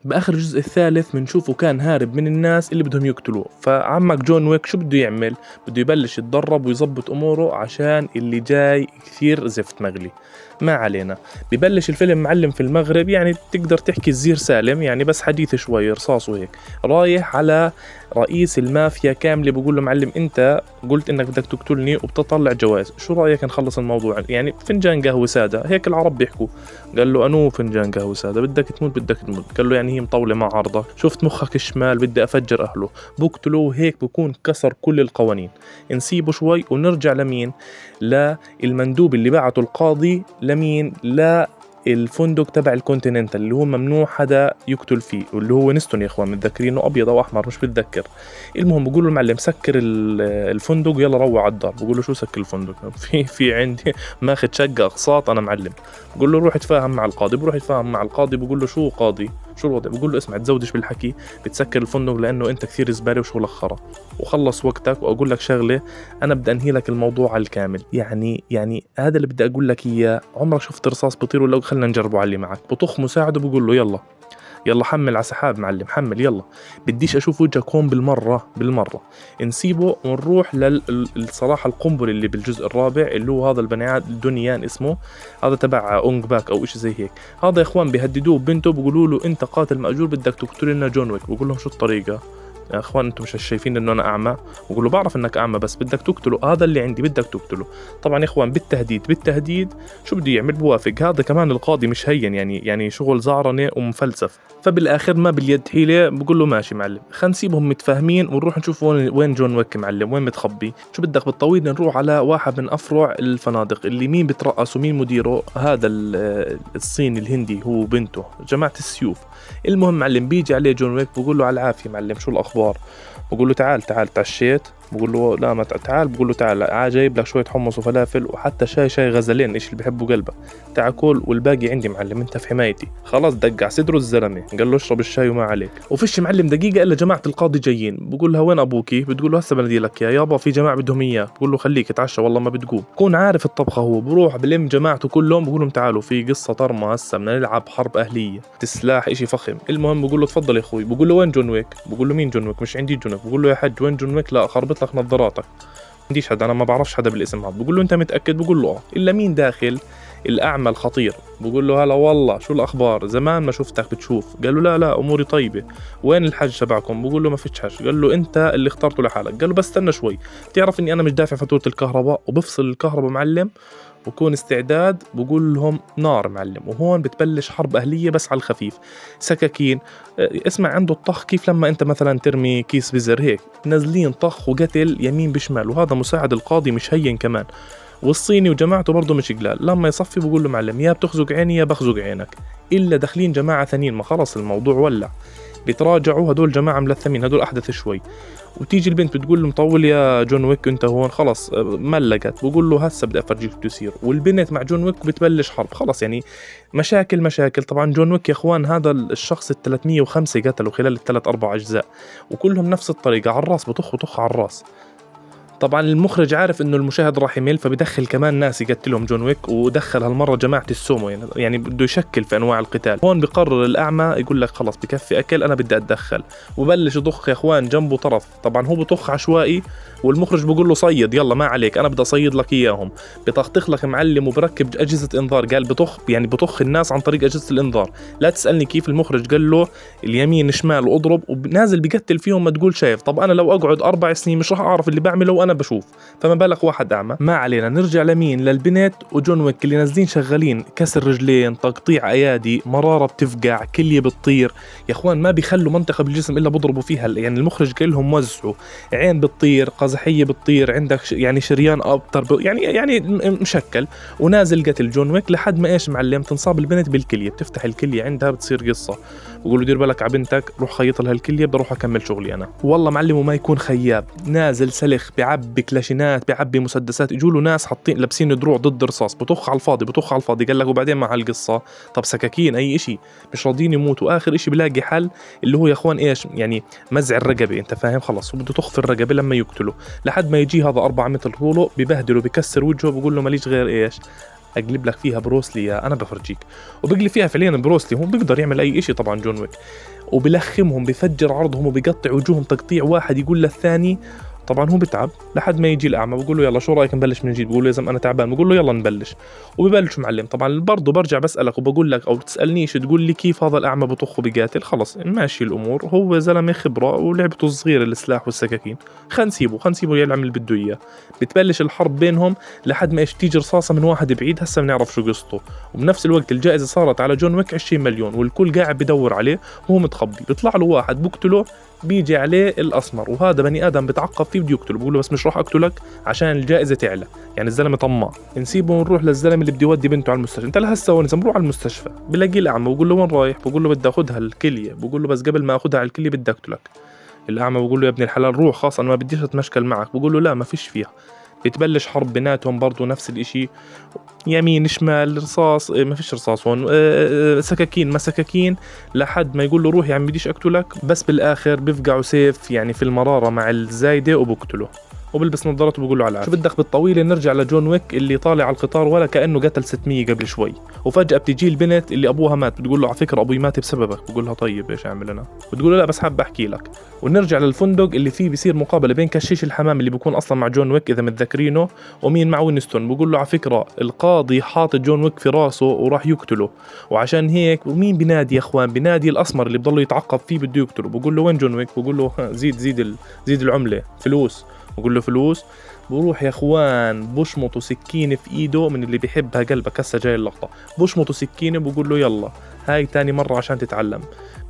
باخر الجزء الثالث بنشوفه كان هارب من الناس اللي بدهم يقتلوه. فعمك جون ويك شو بده يعمل؟ بده يبلش يتدرب ويظبط اموره عشان اللي جاي كثير زفت مغلي. ما علينا، ببلش الفيلم معلم في المغرب، يعني تقدر تحكي الزير سالم يعني، بس حديث شوي رصاص وهيك. رايح على رئيس المافيا كاملة، بقول له معلم انت قلت انك بدك تقتلني وبتطلع جوائز، شو رايك نخلص الموضوع؟ يعني فنجان قهوة ساده، هيك العرب بيحكوا. قال له انو فنجان قهوة ساده؟ بدك تموت بدك تموت. قال له يعني هي مطولة مع عرضك، شفت مخك الشمال بدي افجر اهله. بقتله هيك بكون كسر كل القوانين. نسيبه شوي ونرجع لمين؟ للمندوب اللي بعته القاضي لمين؟ لا الفندق تبع الكونتيننتال اللي هو ممنوع حدا يقتل فيه، واللي هو نستون يا اخوان، متذكرينه ابيض او احمر مش بتذكر. المهم بقول له المعلم سكر الفندق يلا روح على الدار. بقول له شو سكر الفندق؟ في عندي ماخذ شقه اقساط انا معلم. بقول له روح اتفاهم مع القاضي. بروح يتفاهم مع القاضي، بقول له شو قاضي شو الوضع؟ بقول له اسمع تزودش بالحكي، بتسكر الفندق لانه انت كثير زبالة وشغلك خرا، وخلص وقتك. واقول لك شغله، انا بدي انهي لك الموضوع على الكامل، يعني هذا اللي بدي اقول لك اياه. عمرك شفت رصاص بطير ولا؟ خلينا نجربه على اللي معك. بطخ مساعدة بقول له يلا يلا حمل على سحاب معلم، حمل يلا، بديش اشوف وجهك هون بالمرة بالمرة. نسيبه ونروح للصراحه القنبلة اللي بالجزء الرابع، اللي هو هذا البني ادم دونيان اسمه، هذا تبع اونغ باك او شيء زي هيك. هذا يا اخوان بيهددوه ببنته، بيقولوا له انت قاتل ماجور بدك تقتل لنا جون ويك. بقول لهم شو الطريقة يا اخوان، انتم مش شايفين انه انا اعمى؟ بقول له بعرف انك اعمى بس بدك تقتله، هذا اللي عندي بدك تقتله. طبعا يا اخوان بالتهديد بالتهديد شو بده يعمل؟ بوافق. هذا كمان القاضي مش هين، يعني شغل زعرنه ومفلسف. فبالاخر ما باليد حيله، بقول له ماشي معلم، خلينا نسيبهم متفاهمين ونروح نشوف وين جون ويك معلم، وين متخبي. شو بدك بالطويل؟ نروح على واحد من افرع الفنادق اللي مين بترأس ومين مديره، هذا الصيني الهندي هو وبنته جماعة السيوف. المهم معلم بيجي عليه جون ويك بقول له على العافية معلم، شو الاخبار؟ بقول له تعال تعال تعشيت؟ بقول له لا ما تعال. بقول له تعال جايب لك شوية حمص وفلافل وحتى شاي غزلين، ايش اللي بحبه قلبك، تعال كل والباقي عندي معلم، انت في حمايتي. خلاص دق على صدره الزلمة، قال له اشرب الشاي وما عليك. وفيش معلم دقيقة الا جماعة القاضي جايين. بقول لها وين ابوكي؟ بتقول له هسه بنادي لك يا يابا، في جماعة بدهم اياك. بقول له خليك اتعشى والله ما بتقوم. كون عارف الطبخة هو، بروح بلم جماعته كلهم بقول لهم تعالوا في قصة طرمه هسه بدنا نلعب حرب اهليه، سلاح اشي فخم. المهم بقول له تفضل يا اخوي. بقول له وين جون ويك؟ بقول له مين جون ويك؟ مش عندي جون ويك. بقول له يا حج وين جون ويك؟ لا خربط لك نظاراتك، عنديش حدا، انا ما بعرفش حدا بالاسم هذا. بقول له انت متاكد؟ بقول له اه. الا مين داخل؟ الاعمى الخطير. بقول له هلا والله شو الاخبار، زمان ما شفتك بتشوف. قال له لا لا اموري طيبة، وين الحج تبعكم؟ بقول له ما فيش حج. قال له انت اللي اخترته لحالك. قال له بس استنى شوي، بتعرف اني انا مش دافع فاتورة الكهرباء، وبفصل الكهرباء معلم وكون استعداد. بقول لهم نار معلم. وهون بتبلش حرب أهلية بس على الخفيف، سكاكين. اسمع عنده الطخ كيف لما انت مثلا ترمي كيس بزر هيك، نازلين طخ وقتل يمين بشمال. وهذا مساعد القاضي مش هين كمان، والصيني وجماعته برضه مش قلال. لما يصفي بقول له معلم يا بتخزق عيني يا بخزق عينك. إلا داخلين جماعة ثانيين، ما خلص الموضوع ولع، بيتراجعوا هدول جماعة ملثمين، هدول أحدث شوي. وتيجي البنت بتقول له مطول يا جون ويك انت هون، خلص ملقت. بقول له هسه بدي افرجيك بده يصير. والبنت مع جون ويك بتبلش حرب، خلص يعني مشاكل مشاكل. طبعا جون ويك يا اخوان هذا الشخص ال 305 قتله خلال الثلاث اربع اجزاء، وكلهم نفس الطريقة، على الراس بطخ وطخ على الراس. طبعا المخرج عارف انه المشاهد راح يمل، فبدخل كمان ناس يقتلهم جون ويك، ودخل هالمرة جماعة السومو، يعني بده يشكل في انواع القتال. هون بقرر الاعمى يقول لك خلص بكفي اكل، انا بدي اتدخل، وبلش يضخ يا اخوان جنبه طرف. طبعا هو بطخ عشوائي، والمخرج بقول له صيد يلا ما عليك، انا بدي اصيد لك اياهم. بطخطخ لك معلم وبركب اجهزة انذار، قال بطخ يعني بطخ الناس عن طريق اجهزة الانذار، لا تسالني كيف. المخرج قال له اليمين شمال واضرب، ونازل بقتل فيهم ما تقول شايف. طب انا لو اقعد 4 سنين مش راح اعرف اللي بعمله وانا بشوف، فما بالك واحد اعمى. ما علينا، نرجع لمين؟ للبنت وجون ويك اللي نازلين شغالين كسر رجلين، تقطيع ايادي، مرارة بتفقع، كليه بتطير. يا اخوان ما بيخلوا منطقة بالجسم الا بضربوا فيها، يعني المخرج قال لهم وزعوا، عين بتطير، قزحيه بتطير، عندك يعني شريان ابتر، يعني مشكل. ونازل قتل جون ويك لحد ما ايش معلم تنصاب البنت بالكلية، بتفتح الكلية عندها بتصير قصة. بقول له دير بالك على بنتك، روح خيط لها الكلية، بدي اروح اكمل شغلي انا. والله معلم وما يكون خياب، نازل سلخ، بيعبي كلاشينات، بيعبي مسدسات، اجوا له ناس حاطين لابسين دروع ضد رصاص، بطخ على الفاضي بطخ على الفاضي. قال لك وبعدين مع القصة، طب سكاكين اي شيء، مش راضيين يموتوا. اخر شيء بلاقي حل اللي هو يا اخوان ايش يعني مزع الرقبة، انت فاهم، خلص وبده تخفي الرقبة لما يقتله، لحد ما يجي هذا 4 متر طوله ببهدله بكسر وجهه، بقول له ماليش غير ايش اقلب لك فيها بروسلي، يا انا بفرجيك. وبقلب فيها فعليا بروسلي، هو بيقدر يعمل اي شيء طبعا جون ويك، وبلخمهم بفجر عرضهم وبيقطع وجوههم تقطيع، واحد يقول للثاني. طبعا هو بتعب لحد ما يجي الاعمى بقول له يلا شو رايك نبلش من جديد، بقول له يا زلمة انا تعبان، بقول له يلا نبلش، وببلش معلم. طبعا برضه برجع بسالك وبقول لك او بتسالنيش تقول لي كيف هذا الاعمى بطخ وبقاتل، خلص ماشي الامور، هو زلمة خبره ولعبته الصغيرة السلاح والسكاكين، خلينا نسيبه يلعب اللي بده اياه. بتبلش الحرب بينهم لحد ما ايش تيجي رصاصة من واحد بعيد، هسه بنعرف شو قصته. وبنفس الوقت الجائزة صارت على جون ويك 20 مليون، والكل قاعد بدور عليه وهو متخبي. بيطلع له واحد بقتله، بيجي عليه الاسمر، وهذا بني ادم بتعقب فيه بده يقتله، بقول له بس مش راح اقتلك عشان الجائزة تعلى، يعني الزلمة طماع. نسيبه ونروح للزلمه اللي بده يودي بنته على المستشفى. انت لهسه وين بروح على المستشفى، بلاقي الاعمى بقول له وين رايح، بقول له بدي اخذها الكلية، بقول له بس قبل ما اخذها على الكلية بدي اقتلك. الاعمى بقول له يا ابن الحلال روح خاص انا ما بديش اتمشكل معك، بقول له لا ما فيش فيها. بتبلش حرب بيناتهم برضو نفس الاشي، يمين شمال رصاص، ما فيش رصاص هون، سكاكين ما سكاكين، لحد ما يقول له روح يا عم بديش اقتلك، بس بالاخر بفقعوا سيف يعني في المرارة مع الزايدة وبقتله، وبلبس نظارته وبقول له على العافية. شو بدك بالطويله؟ نرجع لجون ويك اللي طالع على القطار ولا كانه قتل 600 قبل شوي، وفجاة بتجي البنت اللي ابوها مات، بتقول له على فكرة ابوي مات بسببك، بقول لها طيب ايش اعمل انا، بتقول له لا بس حاب احكي لك. ونرجع للفندق اللي فيه بيصير مقابله بين كشيش الحمام اللي بيكون اصلا مع جون ويك اذا متذكرينه، ومين مع وينستون، بقول له على فكرة القاضي حاطط جون ويك في راسه وراح يقتله، وعشان هيك ومين بنادي يا اخوان؟ بنادي الاسمر اللي بضله يتعقب فيه بده يقتله، بقول له وين جون ويك؟ بقول له زيد زيد زيد العملة فلوس، بقول له فلوس. بروح يا اخوان بشمطوا سكينة في ايده من اللي بيحبها قلبك، هسه جاي اللقطة، بشمطوا سكينة بقول له يلا هاي تاني مرة عشان تتعلم.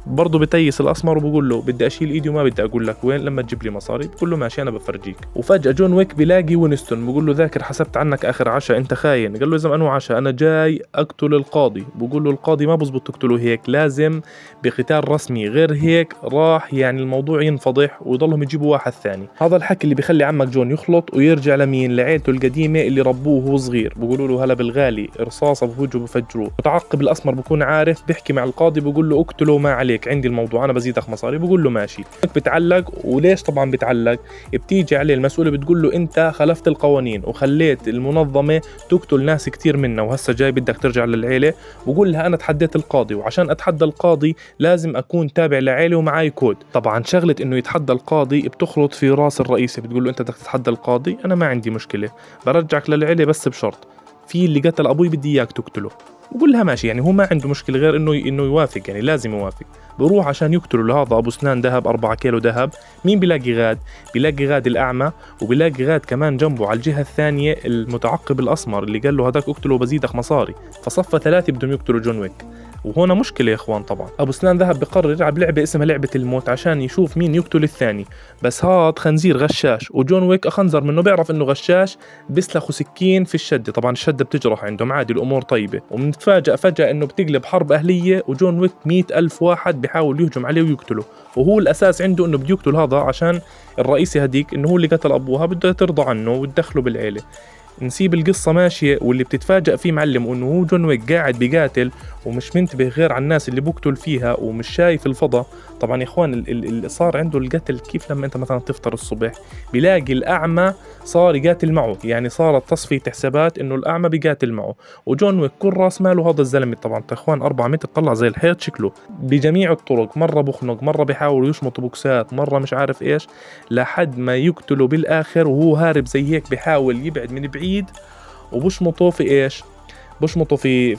برضه بتيس الاسمر وبقول له بدي اشيل ايدي وما بدي اقول لك وين لما تجيب لي مصاري، بقول له ماشي انا بفرجيك. وفجاة جون ويك بيلاقي وينستون، بقول له ذاكر حسبت عنك اخر عشاء انت خاين، قال له اذا انو عشاء انا جاي اقتل القاضي، بقول له القاضي ما بزبط تقتله هيك، لازم بقتال رسمي، غير هيك راح يعني الموضوع ينفضح ويضلهم يجيبوا واحد ثاني. هذا الحكي اللي بيخلي عمك جون يخلط ويرجع لمين؟ لعيلته القديمة اللي ربوه وهو صغير، بقولوا له هلا بالغالي، رصاصة بوجهه بفجروه. متعقب الاسمر بكون عارف، بيحكي مع القاضي بقول له اقتله ما عليك عندي الموضوع انا بزيدك مصاري، بقول له ماشي. بتعلق، وليش طبعا بتعلق؟ بتيجي عليه المسؤولة بتقول له انت خالفت القوانين وخليت المنظمة تقتل ناس كتير منا، وهسه جاي بدك ترجع للعيلة. بقول لها انا تحديت القاضي، وعشان اتحدى القاضي لازم اكون تابع لعيلة ومعاي كود. طبعا شغله انه يتحدى القاضي بتخلط في راس الرئيسة، بتقول له انت بدك تتحدى القاضي، انا ما عندي مشكلة، برجعك للعيلة بس بشرط، في اللي قتل ابوي بدي اياك تقتله. بقول لها ماشي، يعني هو ما عنده مشكلة غير انه يوافق، يعني لازم يوافق. بروح عشان يقتلوا لهذا ابو سنان ذهب 4 كيلو ذهب. مين بيلاقي غاد؟ بيلاقي غاد الاعمى، وبيلاقي غاد كمان جنبه على الجهة الثانية المتعقب الاسمر اللي قال له هذاك اقتله وبزيدك مصاري. فصفى 3 بدهم يقتلوا جون ويك، وهنا مشكلة يا اخوان. طبعا ابو سنان ذهب بقرر يلعب لعبه اسمها لعبه الموت عشان يشوف مين يقتل الثاني، بس هاد خنزير غشاش، وجون ويك اخنزر منه، بيعرف انه غشاش، بيسلخوا سكين في الشدة، طبعا الشدة بتجرح عندهم عادي الامور طيبة. وبنتفاجئ فجاة انه بتقلب حرب اهليه، وجون ويك 100,000 واحد بيحاول يهجم عليه ويقتله، وهو الاساس عنده انه بده يقتل هذا عشان الرئيسي هديك انه هو اللي قتل ابوها، بده ترضى عنه وتدخله بالعيلة. نسيب القصة ماشية، واللي بتتفاجأ فيه معلم انه هو جون ويك قاعد بيقاتل ومش منتبه غير على الناس اللي بقتل فيها ومش شايف الفضاء. طبعا يا اخوان اللي صار عنده القتل كيف لما انت مثلا تفطر الصبح بيلاقي الاعمى صار يقاتل معه، يعني صارت تصفية حسابات انه الاعمى بيقاتل معه. وجون ويك كل راس ماله هذا الزلمة، طبعا يا اخوان 4 متر طلع زي الحيط شكله بجميع الطرق، مرة بخنق، مرة بيحاول يشمط بوكسات، مرة مش عارف ايش، لحد ما يقتله بالاخر وهو هارب زي هيك بيحاول يبعد من بعيد، وبشمطه في ايش؟ بشمطه في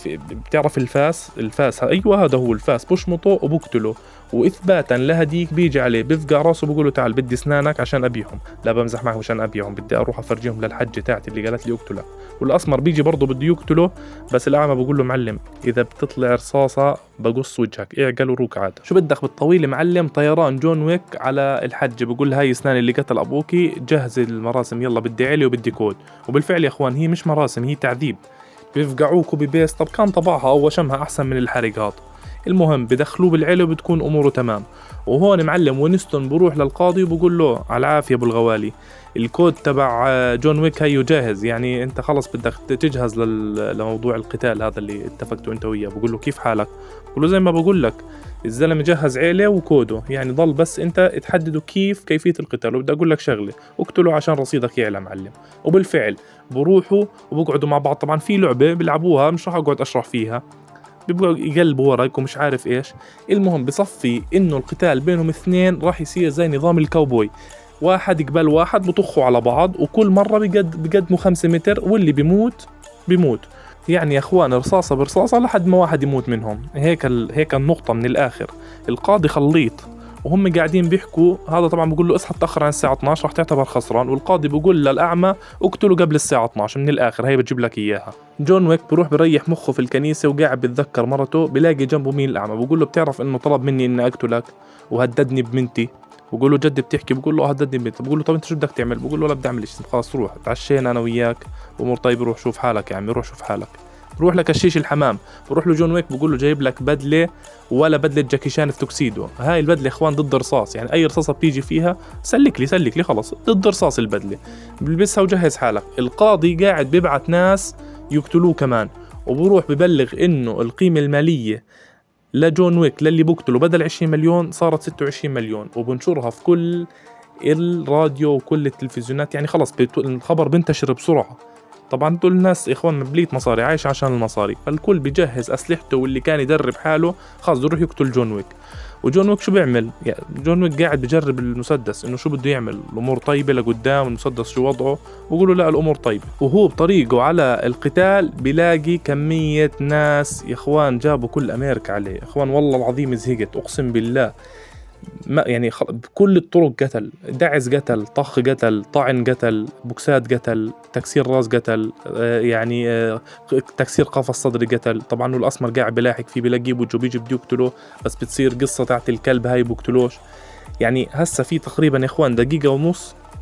بتعرف الفاس، الفاس ايوه هذا هو الفاس، بشمطه وبقتله. واثباتا لهديك بيجي عليه بفقع راسه بقول له تعال بدي اسنانك عشان ابيعهم، لا بمزح معك مشان ابيعهم، بدي اروح افرجيهم للحجة تاعتي اللي قالت لي اقتله. والاسمر بيجي برضه بده يقتله، بس الاعمى بقول له معلم اذا بتطلع رصاصة بقص وجهك، اعقل وروك عاد. شو بدك بالطويل معلم؟ طيران جون ويك على الحجة بقول لها هاي اسنان اللي قتل ابوكي، جهز المراسم يلا بدي عيلي وبدي كود. وبالفعل يا اخوان هي مش مراسم، هي تعذيب، بيفقعوك وبيبيس. طب كان طبعها او وشمها احسن من الحرق هذا. المهم بدخلوه بالعيلة وبتكون اموره تمام. وهون معلم وينستون بروح للقاضي وبقول له على العافية ابو الغوالي، الكود تبع جون ويك هيو جاهز، يعني انت خلص بدك تجهز لموضوع القتال هذا اللي اتفقتوا انت وياه. بقول له كيف حالك؟ بقول له زي ما بقول لك، الزلمة جهز عيله وكوده، يعني ضل بس انت تحدده كيفية القتال، وبدي اقول لك شغله، اقتله عشان رصيدك يعلى معلم. وبالفعل بروحوا وبقعدوا مع بعض. طبعا في لعبه بيلعبوها مش راح اقعد اشرح فيها، بيبقوا يقلبوا ورق ومش عارف ايش. المهم بصفي انه القتال بينهم اثنين راح يصير زي نظام الكاوبوي، واحد قبل واحد بطخوا على بعض، وكل مرة بقدموا 5 متر، واللي بيموت بيموت. يعني يا اخوان رصاصة برصاصة لحد ما واحد يموت منهم. هيك النقطة من الاخر. القاضي خليط وهم قاعدين بيحكوا، هذا طبعا بقول له اصحى تأخر عن الساعة 12 راح تعتبر خسران، والقاضي بقول للأعمى اقتله قبل الساعة 12. من الآخر هي بتجيب لك إياها. جون ويك بروح بريح مخه في الكنيسة وقاعد بيتذكر مرته، بلاقي جنبه مين؟ الأعمى. بقول له بتعرف إنه طلب مني إني أقتلك وهددني ببنتي؟ بقول له جد بتحكي؟ بقول له هددني ببنتي. بقول له طب انت شو بدك تعمل؟ بقول له لا بدي اعمل شيء، خلص روح تعشينا انا وياك امور طيبة، روح شوف حالك يا عمي، روح شوف حالك. روح لكشيش الحمام. بروح له جون ويك بقول له جايب لك بدله ولا بدله جاكي شان في توكسيدو، هاي البدلة يا اخوان ضد رصاص، يعني اي رصاصة بتيجي فيها سلك لي سلك لي خلص ضد رصاص البدلة، بلبسها وجهز حالك. القاضي قاعد بيبعت ناس يقتلوه كمان، وبروح ببلغ انه القيمة المالية لجون ويك للي بقتله بدل 20 مليون صارت 26 مليون، وبنشرها في كل الراديو وكل التلفزيونات، يعني خلص الخبر بنتشر بسرعة. طبعا دول الناس يا اخوان مبليت مصاري، عايش عشان المصاري، فالكل بيجهز اسلحته، واللي كان يدرب حاله خلص بده يروح يقتل جون ويك. وجون ويك شو بيعمل؟ يعني جون ويك قاعد بجرب المسدس انه شو بده يعمل، الامور طيبة لقدام، المسدس شو وضعه، بقولوا لا الامور طيبة. وهو بطريقة على القتال بلاقي كمية ناس يا اخوان جابوا كل امريكا عليه. يا اخوان والله العظيم زهقت اقسم بالله، ما يعني بكل الطرق قتل، دعس قتل، طخ قتل، طعن قتل، بوكسات قتل، تكسير راس قتل، يعني تكسير قفص صدري قتل. طبعا الاسمر قاعد بلاحق فيه، بلاقيه بوجهه بيجي بده يقتله، بس بتصير قصة تاعت الكلب هاي بقتلوش. يعني هسه في تقريبا يا اخوان 1.5 دقيقة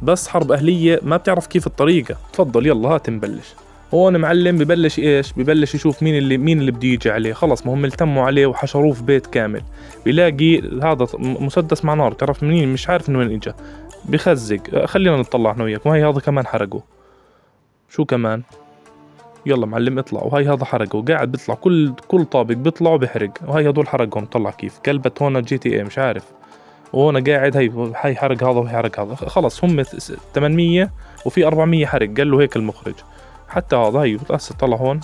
بس حرب اهليه، ما بتعرف كيف الطريقة. تفضل يلا هات نبلش. هون معلم ببلش ايش؟ ببلش يشوف مين اللي بده يجي عليه، خلص ما هم التموا عليه وحشروه في بيت كامل. بيلاقي هذا مسدس مع نار، تعرف منين؟ مش عارف من وين اجى، بخزق. خلينا نطلع احنا وياك، وهي هذا كمان حرقه. شو كمان؟ يلا معلم اطلع. وهي هذا حرقه، قاعد بيطلع كل طابق بيطلعوا بحرق. وهي هذول حرقهم، طلع كيف كلبت هون GTA مش عارف. وهون قاعد هي حرق هذا وهي حرق هذا، خلص هم 800 وفي 400 حرق، قال له هيك المخرج. حتى هذا هي هسه طلع هون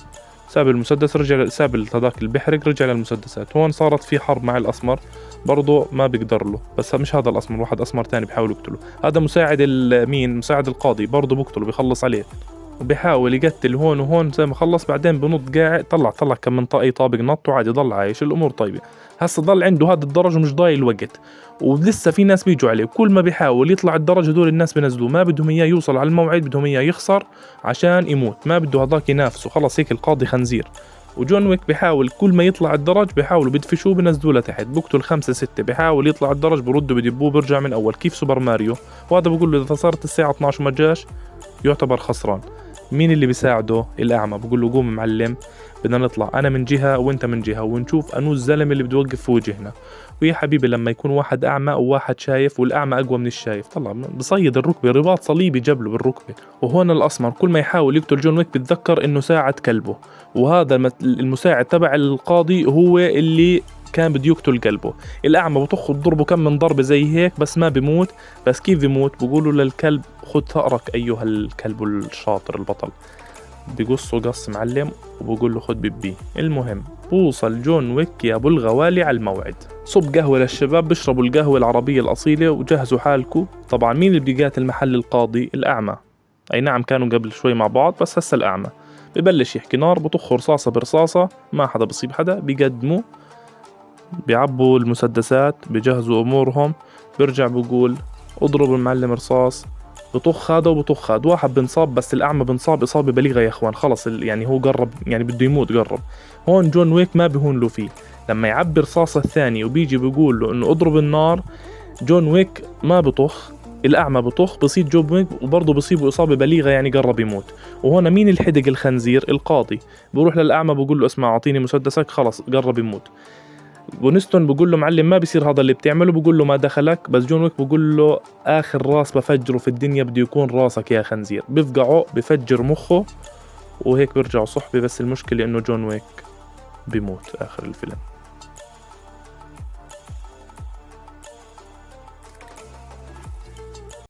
ساب المسدس، رجع ساب هذاك اللي بيحرق، رجع للمسدسات. هون صارت في حرب مع الاسمر برضه، ما بيقدر له، بس مش هذا الاسمر، واحد اسمر تاني بيحاول يقتله. هذا مساعد مين؟ مساعد القاضي برضه بقتله، بيخلص عليه وبيحاول يقتل هون وهون زي ما خلص. بعدين بنط قاعد طلع كم من طاقي طابق نط وعادي ضل عايش، الامور طيبة. هسه ضل عنده هذا الدرج ومش ضايل الوقت، ولسه في ناس بيجوا عليه. كل ما بيحاول يطلع الدرج هدول الناس بنزلوه، ما بدهم اياه يوصل على الموعد، بدهم اياه يخسر عشان يموت، ما بده هذاك ينافسه، خلص هيك القاضي خنزير. وجون ويك بيحاول كل ما يطلع الدرج بيحاولوا بدفشوه بنزلوه لتحت، بقتل 5 6، بيحاول يطلع الدرج بردوا بدبوه، برجع من اول كيف سوبر ماريو. وهذا بقول له اذا صارت الساعة 12 وما جاش يعتبر خسران. مين اللي بيساعده؟ الأعمى. بقول له قوم معلم بدنا نطلع، أنا من جهة وأنت من جهة، ونشوف أنو الزلمة اللي بده يوقف في وجهنا. ويا حبيبي لما يكون واحد أعمى وواحد شايف، والأعمى أقوى من الشايف، طلع بصيد الركبة، رباط صليبي جبله بالركبة. وهون الأسمر كل ما يحاول يقتل جون ويك بيتذكر إنه ساعد كلبه، وهذا المساعد تبع القاضي هو اللي كان بده يقتل قلبه. الأعمى بطخه بضربه كم من ضربة زي هيك بس ما بيموت. بس كيف بيموت؟ بقولوا للكلب خد ثأرك أيها الكلب الشاطر البطل، بقصة قص معلم وبقول له خد بيبي. المهم بوصل جون ويك يا ابو الغوالي على الموعد، صب قهوة للشباب، بيشربوا القهوة العربية الأصيلة وجهزوا حالكم. طبعا مين اللي بده يقاتل محل القاضي؟ الأعمى. أي نعم كانوا قبل شوي مع بعض، بس هسه الأعمى ببلش يحكي نار، بطخ رصاصة برصاصة، ما حدا بصيب حدا. بيقدموا بيعبوا المسدسات، بجهزوا أمورهم، برجع بقول اضرب المعلم رصاص، بطخ هذا وبطخ هذا. واحد بنصاب، بس الأعمى بنصاب إصابة بليغة يا إخوان، خلص يعني هو قرب، يعني بده يموت قرب. هون جون ويك ما بهون له فيه، لما يعبي رصاصة الثانية وبيجي بيقول له إنه اضرب النار، جون ويك ما بطخ، الأعمى بطخ، بصيب جون ويك وبرضه بصيبه إصابة بليغة، يعني قرب يموت. وهون مين الحدق الخنزير؟ القاضي. بروح للأعمى بقول له اسمع أعطيني مسدسك، خلص قرب يموت. وينستون بقول له معلم ما بصير هذا اللي بتعمله، بقول له ما دخلك، بس جون ويك بقول له اخر راس بفجره في الدنيا بده يكون راسك يا خنزير. بفقعه بفجر مخه وهيك بيرجعوا صحبه، بس المشكلة انه جون ويك بيموت اخر الفيلم.